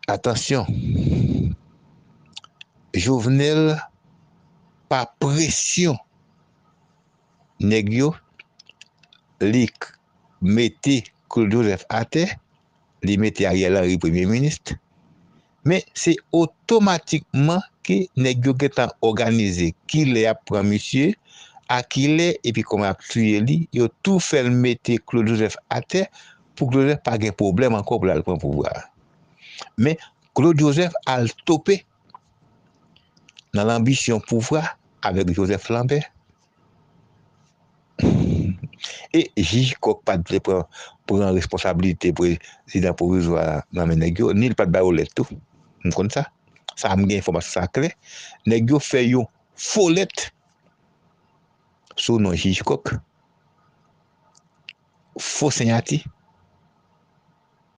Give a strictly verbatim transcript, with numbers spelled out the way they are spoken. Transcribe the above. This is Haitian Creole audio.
Atansyon, Jovenel pa presyon nèg yo, li mete Claude Joseph atè, li mete Ariel Henry premye minis, men se otomatikman ke nèg yo gentan òganize kilè y ap pran misye, a kilè epi kòman y ap touye li, yo tou fè l mete Claude Joseph atè pou Claude Joseph pa gen pwoblèm ankò pou l al pran pouvwa a. Men Claude Joseph al tope nan lanbisyon pouvwa avèk Joseph Lambert. E jij Kòk pa t vle pran, pran responsablite prezidan pwovizwa a nan men nèg yo, ni l pa t ba yo lèt tou. M konn sa. Sa a m gen enfòmasyon sa klè. Nèg yo fè yon fo lèt sou non jij Kòk. Fo siyati.